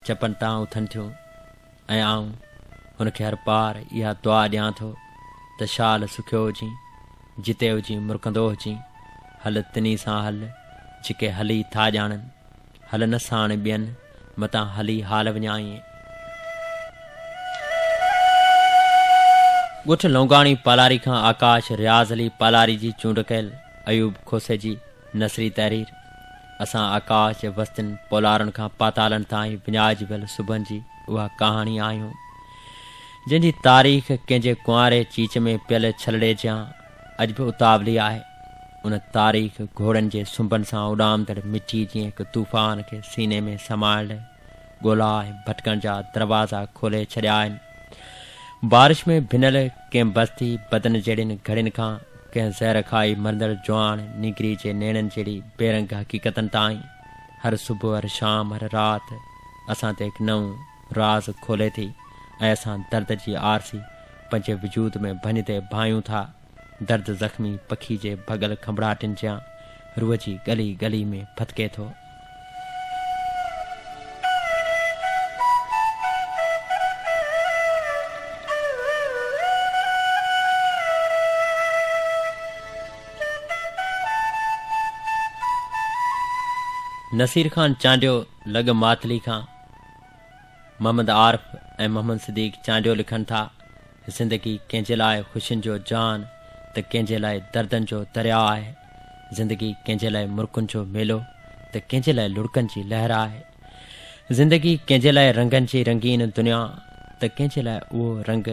چپن تان اٿن ٿيون ۽ آئون هن کي هر پار اها دعا ڏيان ٿو ته شال سکيو هجين، جتي هجين مرڪندو هجين، هل تني سان هل، جيڪي هلي ٿا ڄاڻن، هل نه ساڻ ٻين، متان هلي حال وڃائين. ڳوٺ لونگاڻي پالاري کان آڪاش رياض علي پالاري جي چونڊ ڪيل ايوب کوسي جي نثري تحرير، اسان آڪاش جي وستين پولارن کان پاتالن تائين وڃائجي ويل صبحن جي اها ڪهاڻي آهيون، جنهن جي تاريخ ڪنهن جي ڪنواري چيچ ۾ پيل ڇلڙي جيان اڄ به اتاولي آهي. ان تاريخ گهوڙن جي سنبن سان اڏامندڙ مٽي جيئن هڪ طوفان کي سيني ۾ سمائڻ لاء ڳولا ۽ ڀٽڪڻ جا دروازا کولي ڇڏيا آهن. بارش ۾ ڀنل ڪنهن بستي بدن جهڙين گهڙين کان ڪنهن زهر کائي مرندڙ جواڻ نينگري جي نيڻن جهڙي بي رنگ حقيقتن تائين هر صبح هر شام هر رات اسان تي هڪ نئون راز کولي ٿي ۽ اسان درد جي آرسي پنهنجي وجود ۾ ڀڃندي ڀانئيون ٿا. درد زخمي پکي جي ڀڳل کنڀڙاٽين جيان روح جي ڳلي ڳلي ۾ ڦٿڪي ٿو. نصير خان چانڊيو لڳ ماتلي کان محمد عارف ۽ محمد صديق چانڊيو لکن ٿا، زندگي ڪنهن جي لاء خوشين جو جهان ته ڪنهن جي لاء دردن جو درياء آهي. زندگي ڪنهن جي لاء مرڪن جو ميلو ته ڪنهن جي لاء لڙڪن جي لهر آهي. زندگي ڪنهن جي لاء رنگن جي رنگين دنيا ته ڪنهن جي لاء اهو رنگ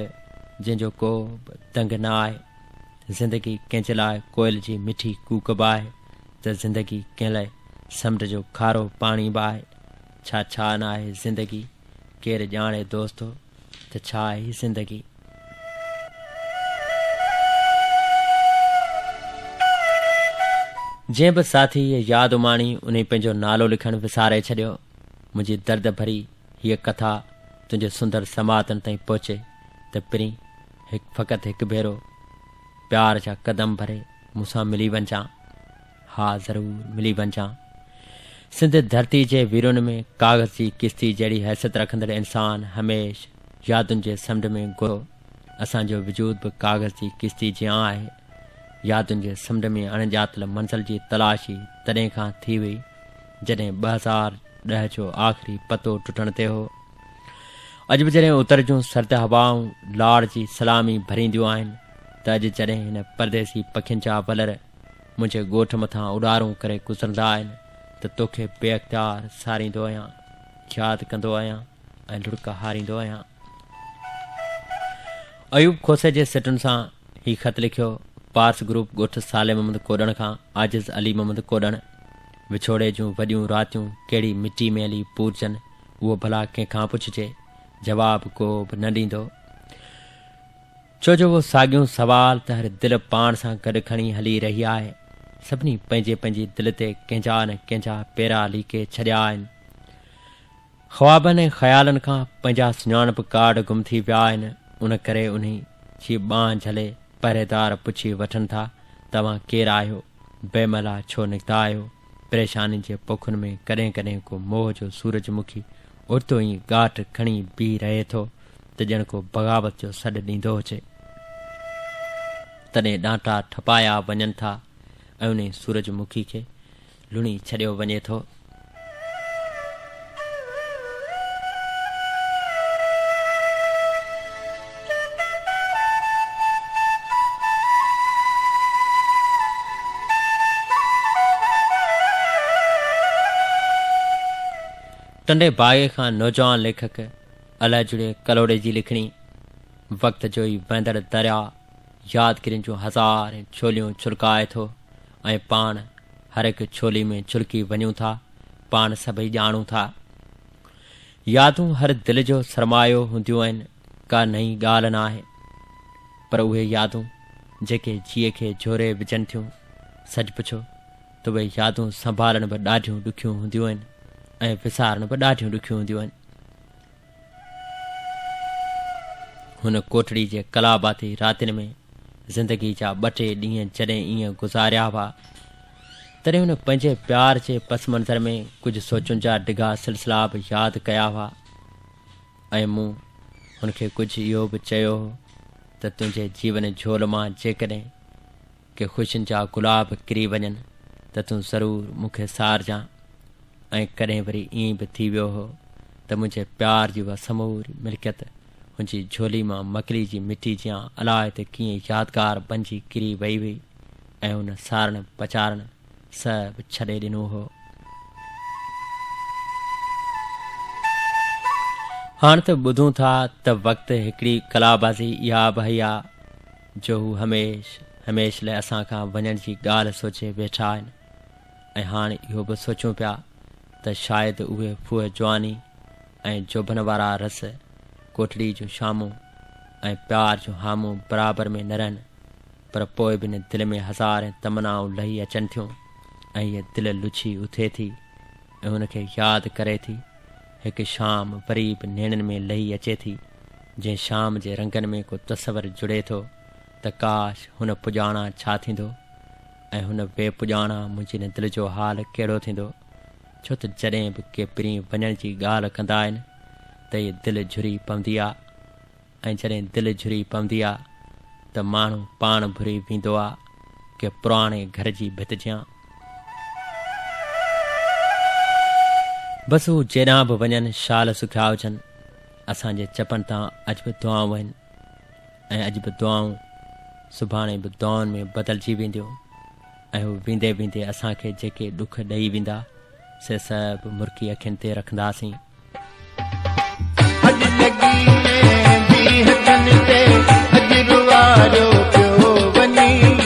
جنهن جو ڪو به دنگ نه آهي. زندگي ڪنهن جي لاء ڪوئل جي مٺي ڪوڪ به آهي ته زندگي ڪنهن لاء سمنڊ جو کارو پاڻي به آهي. ڇا ڇا نه آهي زندگي، ڪير ڄاڻي دوستو ته ڇا آهي زندگي. جنهن به ساٿي هيء ياد اماڻي انهي پنهنجو نالو لکڻ وساري ڇڏيو. منهنجي درد ڀري هيء ڪٿا تنهنجي سندر سماعتن تائين پهچي ته پرين هڪ فقط هڪ ڀيرو پيار جا قدم ڀري مون سان ملي وڃجان. ها ضرور ملي وڃجان. سنڌ ڌرتي جي ويرن ۾ ڪاغذ جي ڪشتي جهڙي حيثيت رکندڙ انسان هميشھ يادن جي سمنڊ ۾ گهرو. اسان جو وجود به ڪاغذ جي ڪشتي جيان آهي. يادن جي سمنڊ ۾ اڻ ڄاتل منزل جي تلاشي تڏهن کان ٿي هئي، جڏهن 2010 جو آخري پتو ٽٽڻ تي هو. اڄ به جڏهن اتر جون سرد هوائون لاڙ جي سلامي ڀرينديون آهن ته اڄ جڏهن هن پرديسي پکين جا ولر منهنجي ڳوٺ مٿان اڏارون ڪري گذرندا آهن ته توکي بي اختيار ساريندو آهيان، ياد ڪندو آهيان ۽ لڙڪ هاريندو آهيان. ايوب کوسي جي سٽن سان هي خط لکيو، پارس گروپ ڳوٺ صالح محمد ڪوڏڻ کان عاجز علي محمد ڪوڏڻ. وڇوڙي جون وڏيون راتيون ڪهڙي مٽي ۾ هلي پورجن اهو ڀلا ڪنهن کان پڇجي؟ جواب ڪو به نه ڏيندو. ڇو جو اهو ساڳيون سوال ته هر دل پاڻ سان گڏ کڻي هلي رهي آهي. سڀني پنهنجي پنهنجي دل تي ڪنهن جا نه ڪنهن جا پيرا ليڪي ڇڏيا آهن. خوابن ۽ خيالن کان پنهنجا سڃاڻپ ڪارڊ گم ٿي ويا آهن، ان ڪري انهي جي ٻانهن جهلي پهريدار پڇي وٺن ٿا، توهان ڪير آهيو؟ بي مهلا ڇو نڪتا آهيو؟ پريشانين جي پوکن ۾ ڪڏهن ڪڏهن ڪو موهه جو سورج مکي اوچتو ائين ڳاٽ کڻي بيهي رهي ٿو ته ڄڻ ڪو بغاوت جو سڏ ڏيندو هجي. تڏهن ڏانٽا ٺپايا وڃن ٿا ۽ انهي سورج مکي کي لڻي ڇڏيو وڃي ٿو. ٽنڊي باگي کان نوجوان ليکڪ الهه جڙي ڪلهوڙي جي لکڻي وقت جو ئي وهندڙ درياء يادگيرين جون هزارين ڇوليون ڇلڪائي ٿو ۽ پاڻ هر هڪ ڇولي ۾ ڇلڪي وڃون ٿا، پاڻ سڀئي ڄاڻون ٿا. يادون هر دل جو سرمايو هونديون آهن، ڪا نئين ڳالهه ناهي. پر اهي يادون جيڪي جيء کي جهوري وجهن ٿيون، سچ پڇو ته اهي يادون سنڀالڻ به ڏاڍيون ڏکيون هونديون آهن ۽ وسارڻ به ڏاڍيون ڏکيون هونديون آهن. هن ڪوٽڙي جي ڪلاباتي راتين ۾ زندگي جا ٻه ٽي ڏينهن جڏهن ائين گذاريا هئا، تڏهن هن پنهنجي پيار جي پس منظر ۾ ڪجهه سوچن جا ڊگها سلسلا به ياد ڪيا هئا. ۽ مون هن کي ڪجهه اهو به چيو هو ته تنهنجي جيون جهول مان جيڪڏهن ڪي خوشين جا گلاب ڪري وڃن ته تون ضرور مون کي سارجان ۽ ڪڏهن وري ائين به ٿي ويو هو ته منهنجي پيار جي اها سموري ملڪيت هن جي جهولي مان مڪلي جي مٽي جيان الاء ته ڪيئن يادگار بنجي ڪري وئي هئي ۽ هن سارڻ پچارڻ سڀ ڇڏي ڏنو هو. هاڻ ته ٻڌون ٿا ته وقت هڪڙي قلابازي اها به هئي آ جو هو هميشھ هميشھ لئه اسان کان وڃڻ جي ڳالهه سوچي ويٺا آهن ۽ هاڻ اهو به سوچيون پيا ته شايد اهي ڦوهه جواني ۽ جوڀن وارا رس، ڪوٽڙي جون شامون ۽ پيار جون هامون برابر ۾ نه رهن پر پوء به هن دل ۾ هزارين تمنائون لهي اچن ٿيون ۽ هيء دل لڇي اٿي ٿي ۽ هن کي ياد ڪري ٿي. هڪ شام وري به نيڻن ۾ لهي اچي ٿي، جنهن شام جي رنگن ۾ ڪو تصور جڙي ٿو ته ڪاش هن پڄاڻان ڇا ٿيندو ۽ هن بي پڄاڻان منهنجي هن دل جو حال ڪهڙو ٿيندو؟ ڇو ته جڏهن به ڪي پرين وڃڻ جي ڳالهه ڪندا آهن ته هيء دل جهري پوندي آ. ۽ جڏهن دل جهري پوندي آ ته ماڻهو پاڻ ڀري ويندو آ ڪنهن پراڻي گهر جي ڀت جيان. بس هو جيڏانهن به وڃن شال سکيا هجن. اسان جي چپن تان اڄ به دعائون آهن ۽ اڄ به دعائون سڀاڻي به دعائن ۾ بدلجي وينديون ۽ هو ويندي ويندي اسان کي جيڪي ڏک ڏئي ويندا سي سڀ مرڪي اکين تي رکنداسين. اڄ لڳي ميندي هٿن تي اڄ روئاريو پيو.